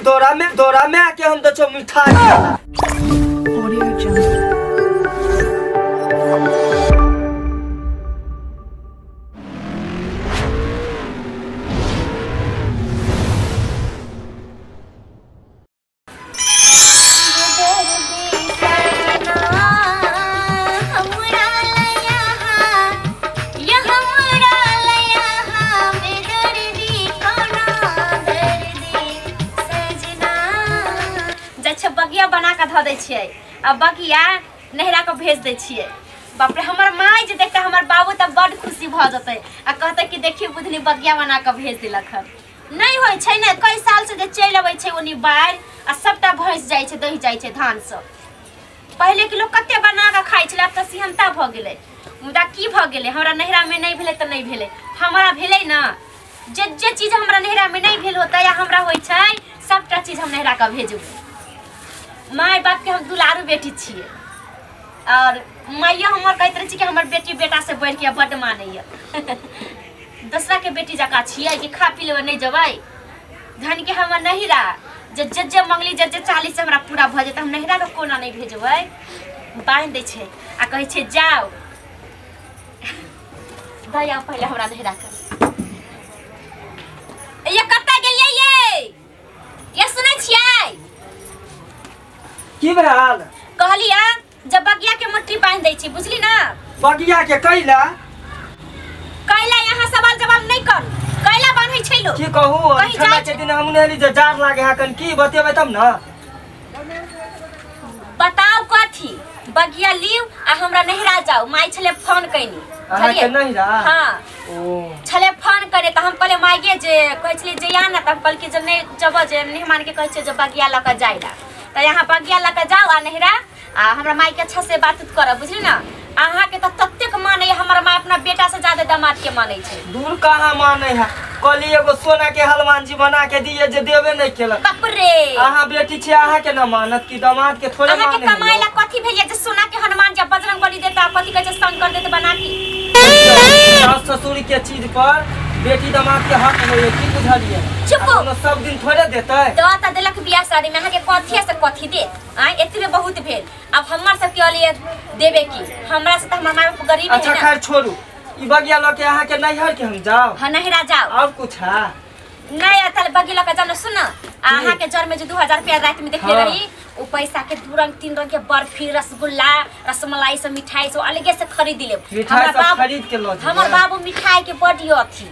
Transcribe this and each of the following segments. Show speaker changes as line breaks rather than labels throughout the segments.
तोरा में के हम दछो मिठाई।
Audio Jungle.
आ बगिया नहरा के भेज दै छियै। बाप रे हमर माय जे देखते हमर बाबू त बड खुशी भ जतै आ कहतै कि देखियो बुधनी बगिया बना के भेज देलक हन। नहीं होय छै ने, कई साल से जे चलि अबै छै ओनी बाढ़ि आ सबटा भैंस जाइ छै, दहि जाइ छै धान सब। पहिले के लोग कते बना के खाइ छलै, आब त सिहनता भ गेलै। मुदा की भ गेलै, हमरा नहरा में नहीं भेलै त नहीं भेलै, हमरा भेलै ना। जे जे चीज हमरा नहरा में नहीं भेल होतै या हमरा होइ छै सबटा चीज हम नहरा के भेजबै। My बाप के हम दुलारू बेटी छियै और माइयो हमर कहैत रहै छै कि हमर बेटी बेटा से बढ़ि के बड्ड मानैया। दोसरा के बेटी जकाँ छियै कि खा पी लेबै नहीं जेबै। धन के हमर नहिरा जे जे जे मंगली जे जे चाहली से हमरा पूरा भऽ जेतै, हम नहिरा के कोना नहीं भेजबै। बान्हि दै छै आ कहै छै जाओ दया पहिले हमरा नहिरा के। ये कतऽ गेलियै ये सुनै छियै
की भेल?
कहलिया जब बगिया के मुट्ठी बांध दै छी, बुझली ना?
बगिया के कैला
कैला यहाँ सवाल जवाब नहीं करू, कैला बांधै छै लोग।
की कहू, ठंडा के दिन हम नेली जे जार लागे है कन की बतेबै तब ना।
बताओ कथी बगिया लिउ आ हमरा नहिरा जाओ। माई छले फोन कैनी।
अहाँ के नहिरा?
हां
ओ
छले फोन करे त हम कहले माई गे जे कहै छली जे या ना, त हम कहल कि जे नहीं जब जे मेहमान के कहै छै जे बगिया ल के जाइला त यहाँ बगिया लऽ के जाओ आ नहिरा आ हमरा माई के अच्छा से बात करब, बुझली ना? अहाँ के त ततेक मानै हमर माय अपना बेटा से ज्यादा दामाद के मानै छै।
दूर कहाँ मानै है, कहली एगो सोना के हनुमान जी बना के दिए जे देबे नहीं केलक।
बाप रे
अहाँ बेटी छी, अहाँ के ना मानत कि दामाद के थोड़े
अहाँ के
मानै।
कमाई ला कथी भेलिए जे सोना के हनुमान जी बजरंग बली देता, कथी कहै छै शंकर देते बना के।
सास ससुर के चीज पर बेटी दामाद के हक होय, की बुझलिए?
चुप
सब दिन थोड़े देतै।
त देलक बियाह शादी में अहाँ के कथी से कथी दे आ एतबे बहुत भेल। अब हमर सब के लिए देबे की, हमरा से त हमर माय बाप गरीब है।
अच्छा खैर छोड़ू, ई बगिया ल के अहाँ के नैहर के हम जाओ।
हां नैहरा जाओ
और कुछ है
नहीं? अतल बगिया ल के जानो। सुन अहाँ के जर में जे 2000 रुपया रात में देखले रही, उ पैसा के 2 रंग 3 रंग के बर्फी रसगुल्ला रसमलाई सब मिठाई सब अलगे से खरीद लेब।
मिठाई सब खरीद के ल
हमर बाबू मिठाई के बड़ी अथी,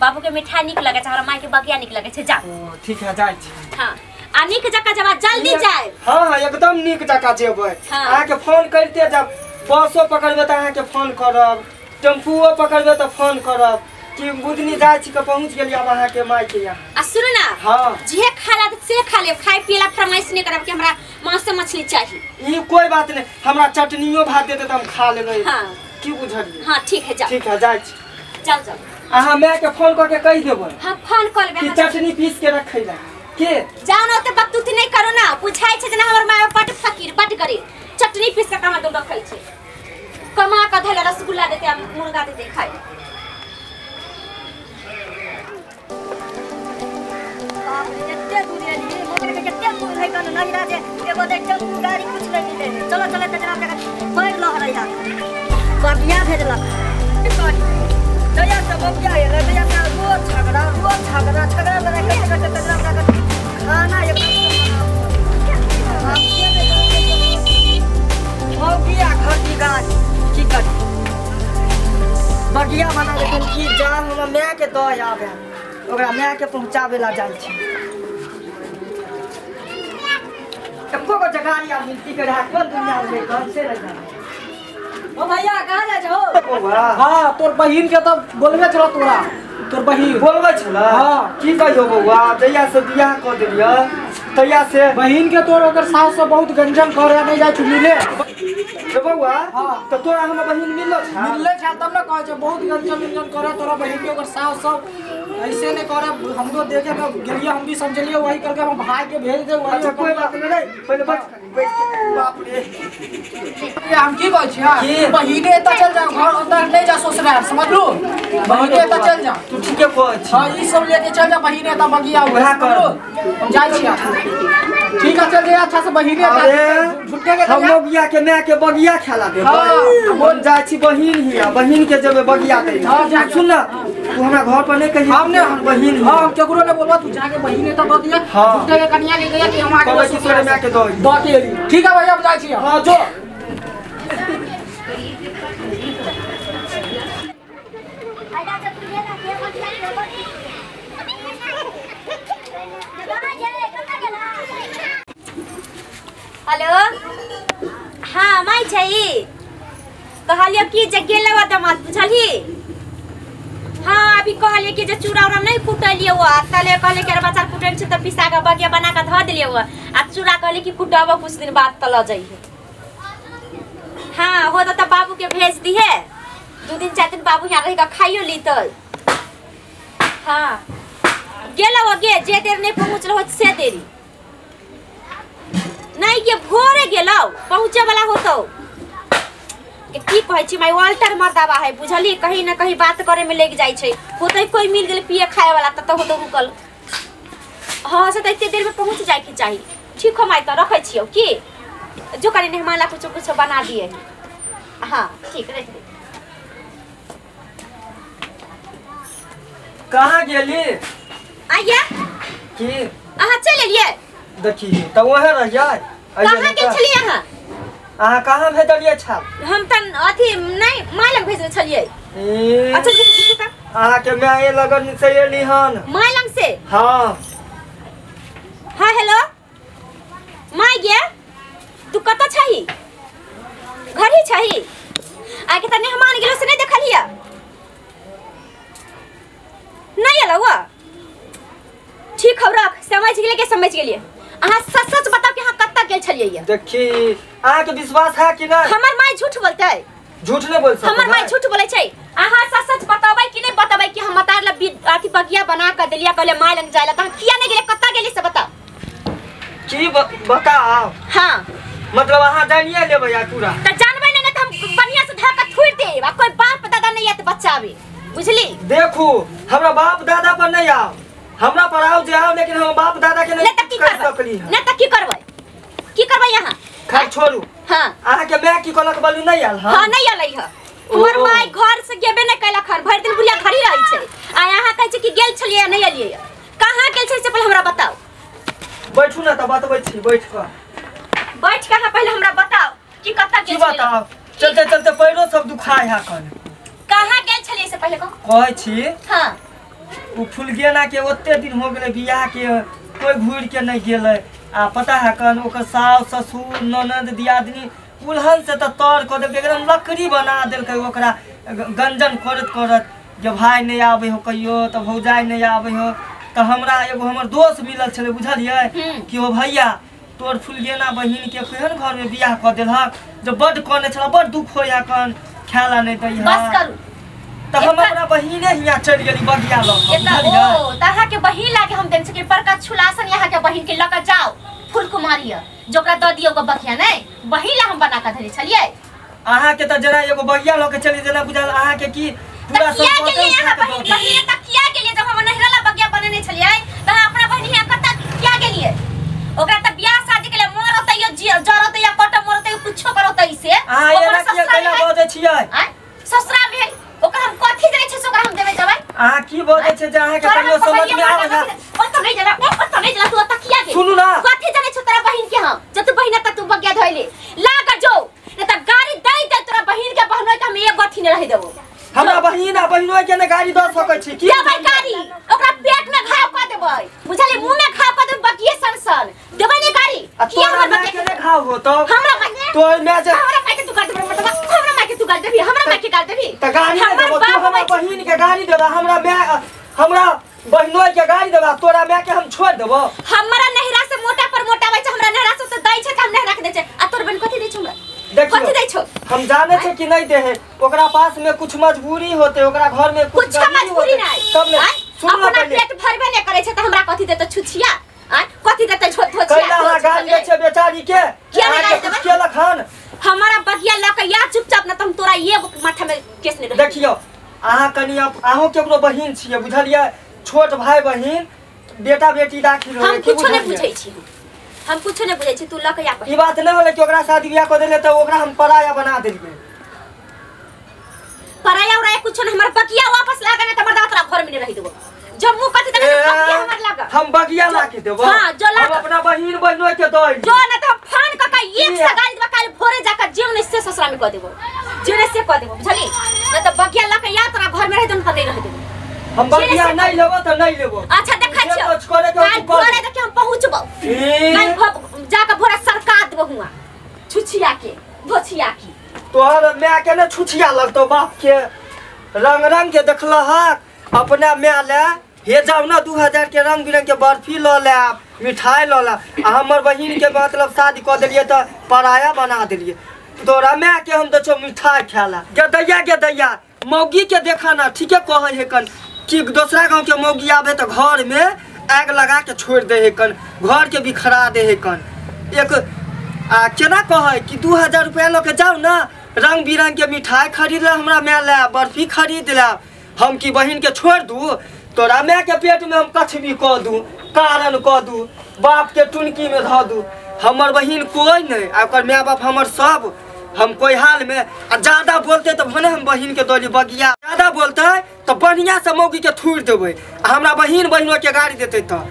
बाबू के मिठाई निक लगे छै, हमरा माई के बगिया निक लगे छै। जाओ
ओ ठीक है जाय छी।
हां आ निक जका जब जल्दी जाए।
हां हां एकदम निक जका जेबै। अहाँ के फोन करते जब बसो पकड़बै त अहाँ के फोन करब, टेम्पूओ पकड़बै त फोन करब कि बुधनी जाय छी के पहुंच गेली अब अहाँ के माई के यहाँ।
आ सुन ना,
हां
जे खाला से खा ले, खाय पियला फरमाइश नहीं करब कि हमरा मांस मछली चाहिए।
ई कोई बात नहीं, हमरा चटनियो भात देते त हम खा लेबै।
हां
की बुझलिए?
हां ठीक है जाओ।
ठीक है जाय छी।
जाओ जाओ।
अहाँ माय के फोन करके कहि देबै।
हां फोन कर लेबै
कि चटनी पीस के रखैला के
जाओ ना। ओते बकतूती नहीं करो ना, बुझाई छै जेना हमर माय बड फकीर बड गरीब, चटनी पीस के कमा दो रखै छै, कमा के धैला रसगुल्ला देते आ मुर्गा देते खाइ।
बाप रे एते दूर एलियै, मोटर के कते दूर है कन नहिरा जे एगो दे टेम्पू गाड़ी कुछ नहीं मिले है। चलो चलो त जना जगह पैर लहरै है, बगिया भेजलक। दया से बगिया एलै, दया से रोज झगड़ा रोज झगड़ा झगड़ा लड़ाई करते करते जना जगह खाना एकदम बगिया घर की गाछ की करी बगिया बना लेकिन की जा हमरा माय के दऽ आबे, ओकरा माय के पहुंचाबे ला जाइ छी। एको गो जगारी आ मिलती के रहा कोन दुनिया में कौन से रह जाए।
ओ भैया कहाँ जाइ छहो?
हां तोर बहिन के त बोलबे छलो, तोरा तोर बहिन
बोलबे छला।
हां
की कहियो बौआ, जहिया से बियाह क देलियै तहिया से
बहिन के तोर ओकर सास से बहुत गंजन करे नहीं जाइ छु मिले।
रे बौआ त तोरा हमर बहिन मिलल छ
मिलले छ तब न कहै छ बहुत गंजन उंजन करे तोरा बहिन के ओकर सास सब ऐसे नहीं करे हमरो देखे के गेलिए हम भी समझलिए वही करके हम भाई के भेज दे वही।
अच्छा कोई बात नहीं रे पहले बैठ बैठ बाप रे
हम की कहै छी बहिने त चल जा घर अंदर नहीं जा ससुराल समझलू बहिने त चल जा
तू ठीके कहै छी।
हां ई सब लेके चल जा बहिने त बगिया
वएह कर
हम जाइ छी ठीक है चल जा अच्छा से बहिने झुटके के
हम बगिया के माय के बगिया खेला दे हम जाइ छी बहिन हिया बहिन के जेबे बगिया दे।
हां जा
सुन ना तू हमरा घर पर नहीं कही
हमने
बहिन।
हां हम केकरो ने बोलबा तू जाके बहिने त दऽ दिया झुटके के कनिया के गया कि हम आगे
कहबै कि तोरे माय के दऽ
दऽ के एली। ठीक है भैया हम जाइ छी।
हां जो
हेलो हाँ माई छै कहलियो कि जे गेलवा दमाद बुझलही। हाँ अभी कहलियो कि जे चूड़ा उड़ा नहीं कुटलियो आ तले कहले कि अरबा चार कुटल छै त पिसा के बगिया बना के धऽ देलियो आ चूड़ा कहले कि कुटब कुछ दिन बाद त ल जइहे। हाँ हो त बाबू के भेज दिहे 2 दिन 4 दिन बाबू यहाँ रह के खाइयो लीतै। हाँ गेलवा गे जे देर नहीं पहुँचल हो से देरी नहीं के भोरे गेलौ पहुँचे वाला होतौ की कहै छी माय वाल्टर मर्दाबा है बुझली कहीं ना कहीं बात करे में लग जाइ छै होतै कोई मिल गेल पिए खाए वाला त होतौ रुकल। हाँ से त एते देर में पहुँच जाय के चाही। ठीक हो माय त रखै छियौ की जो कनी मेहमान ला कुछ कुछ बना दिए। हाँ ठीक रख दे।
कहाँ गेली
आइया
की
अहाँ चल एलियै
देखी त वहे रह जाय।
कहाँ गेल छलियै अहाँ
अहाँ कहाँ भेजलियै छाप
हम त अथी नहीं my लग भेजने छलियै। अच्छा रुकू त
अहाँ के my लगन से एली हन
my लग से।
हां
हां हेलो my गे तू कत छही घर ही छही आके त मेहमान गेलो से नहीं देखलियै नहीं एलौ ठीक हौ रख समझ गेलियै के समझ गेलियै अहाँ सच सच बताओ कि अहाँ कत्ता गेल छलियै।
देखी अहाँ के विश्वास है कि नहीं
हमर माय झूठ बोलतै
झूठ नहीं बोल सकत
हमर माय झूठ बोलै छै। अहाँ सच सच बताबै कि नहीं बताबै कि हम मतार ला अथी बगिया बना के देलिया कहले my लग जाइला त अहाँ किया नहीं गेलियै कत्ता गेलियै से बताओ
की बताओ।
हां
मतलब अहाँ जानिए लेबै आ पूरा
त जानबै नहीं त हम बढ़िया से धर के थुरि देब आ कोई बाप दादा नहीं आत बचावे बुझली।
देखू हमरा बाप दादा पर नहीं आओ हमरा पर आओ जे आओ लेकिन हम बाप दादा के नहीं कर सकली
नहीं त की करबै की करबै यहां
खैर छोड़ू।
हां
अहाँ के my की कहलक बोलू नहीं आयल।
हां नहीं आलै ह हमर my घर से गेबे नहीं कैलक हन भरि दिन बुढ़िया घरी रहै छै आ यहां कहै छै कि गेल छलियै नहीं एलियै कहां गेल छै से पहिले हमरा बताओ।
बैठू ना त बतबै छी बैठ क
बैठ के अहाँ पहिले हमरा बताओ कि कत्ता गेल छलियै।
बताओ चलते चलते पैरो सब दुखाय है कन
कहां गेल छलियै से पहिले कहू
कहै छी।
हां
उ फुलगेना के ओते दिन हो गेलै बियाह के कोई घूर के नहीं गेलै आ पता है कन ओकर सास ससुर ननद दियादनी उलहन से त तर क देलकै एकदम लकड़ी बना देलकै ओकरा गंजन करत करत जे भाई नहीं आबै हो कहियो त भौजाई नहीं आबै हो त हमरा एगो हमर दोस्त मिलल छलै बुझलियै कि ओ भैया तोर फुलगेना बहिन के केहन घर में बियाह क देलहक जे बड कने छला बड दुख होय है कन खाला नहीं दै
बस करू
त हम अपना बहिने हिया चलि गेली बगिया लग
बुझलियै। ओ त अहाँ के बहिन लागे हम देन छै बड़का छुलासन यहाँ के बहिन के लग जाओ फूल कुमारी जोकरा the दियो के बगिया नहीं बहिन ला हम बना के धरे छलियै।
अहाँ के त जरा एगो बगिया ल के चली जेना बुझल अहाँ के की पूरा
सब किया गेलियै यहाँ बहिन बहिन त किया गेलियै जब हम नहिरा ला बगिया बनेने छलियै त अहाँ अपना बहिन हिया कत किया गेलियै ओकरा त बियाह शादी के लिए मरतै जरतै या कट मरतै कुछो करतै से
अहाँ एना किया कैला बजै छियै
आय ससुरा भेल ओकरा हम कथि जानै छै से ओकरा हम देबै जबै
अहाँ की बजै छै जे अहाँ के कहियो समझ में आबै है
ओत नहीं जाला ओत नहीं जाला तू ओत किया गेल
सुनू ना
कथि जानै छै तोरा बहिन के हम जब तू बहिन त तू बगिया धइले लाग जो न त गाड़ी दै दे तोरा बहिन के बहनोई के हम एक गथि नै रहि देबो
हमरा बहिन आ बहिनोई के ने गाड़ी द सकै छी
की देबै गाड़ी ओकरा पेट में घाव क देबै बुझली मुंह में घाव क देबै बगिए सन सन देबै ने गाड़ी
आ तोरा माय के ने घाव होतो
हमरा माय
तोर माय जे
हमरा माय के तू गाड़ी देबै मतलब हमरा माय के तू गाड़ी देबी हमरा माय के गाड़ी देबी
त गाड़ी ने देबो तू हमरा बहिन के गाड़ी देबा हमरा माय हमरा बहिनोई के गाड़ी देबा तोरा माय के हम छोड़ देबो।
हमरा नहिरा से मोटा पर मोटा बच्चा हमरा नहिरा से त दै छै त हम नहिरा के दै छै आ तोर बहिन कथि दै छै हमरा कथी दै छौ?
हम जाने छे कि नहीं दे है, ओकरा पास में कुछ मजबूरी होते, ओकरा घर में
कुछ मजबूरी नहीं
तब ने सुन
अपना पेट भरबे नहीं करे छे त हमरा कथी देते छुछिया? आ कथी देते धोछिया?
कैला हां गाली दे छे बेचारी के,
किया नहीं गाली देबै?
केला खान
हमारा बगिया ल के या चुपचाप न त हम तोरा ये माथा में केस नहीं रही।
देखियो अहाँ कनी अहूँ केकरो बहिन छियै बुझलियै, छोट भाई बहिन बेटा बेटी दाखिल होय।
हम कुछो नहीं बुझै छी, हम कुछो नहीं बुझै छी, तू ल के आ।
ई बात नहीं होले कि ओकरा शादी बियाह क देले त ओकरा हम पराया बना देलियै।
पराया उराया कुछो नहीं, हमर बगिया वापस लागे ना त मर्दा तोरा घर में नहीं रही देबो। जब मुंह कथी तक बगिया हमर लागा,
हम बगिया ला के देबो।
हां जो लागा
हम अपना बहिन बहिनो के दई
जो ना त फान क का एक से गाली देबा, काल भोरे जाकर जेव नहीं से ससुरा में क देबो, जेव से क देबो बुझली ना त बगिया ला के या तोरा घर में रह देबो त नहीं रह देबो।
हम बगिया नहीं लेबो त नहीं लेबो।
अच्छा देखै छियो काल भोरे देख हम पहुंचबो, काल जाकर भोरे सरका देबो हुआ छुछिया के धोछिया की।
तोहर my के ने छुछिया लगतो बाप के, रंग रंग के देखलहक अपना my ले हे जाओ ना 2000 के रंग बिरंग के बर्फी ल ले, मिठाई ल ले, आ हमर बहिन के मतलब शादी क देलियै त पराया बना देलियै। तोरा my के हम दछो मिठाई खाला गदैया गदैया मौगी के देखा ना, ठीके कहै है कन कि दोसरा गांव के मौगी आबे त घर में आग लगा के छोड़ दे है कन, घर के बिखरा दे है कन। एक आ केना कहै कि 2000 रुपया ल के जाओ ना, रंग बिरंग के मिठाई खरीद ले हमरा my ले, बर्फी खरीद ले, हम की बहिन के छोड़ दू? तोरा my के पेट में हम कछ भी कह दू, कारण कह दू, बाप के टुनकी में धऽ दू। हमर बहिन कोई नहीं आ ओकर my बाप हमर सब, हम कोई हाल में आ ज्यादा बोलते तो भने हम बहिन के दोली बगिया, ज्यादा बोलते तो बढ़िया से मौगी के थूर देबै आ हमरा बहिन बहिनो के गाड़ी देते। त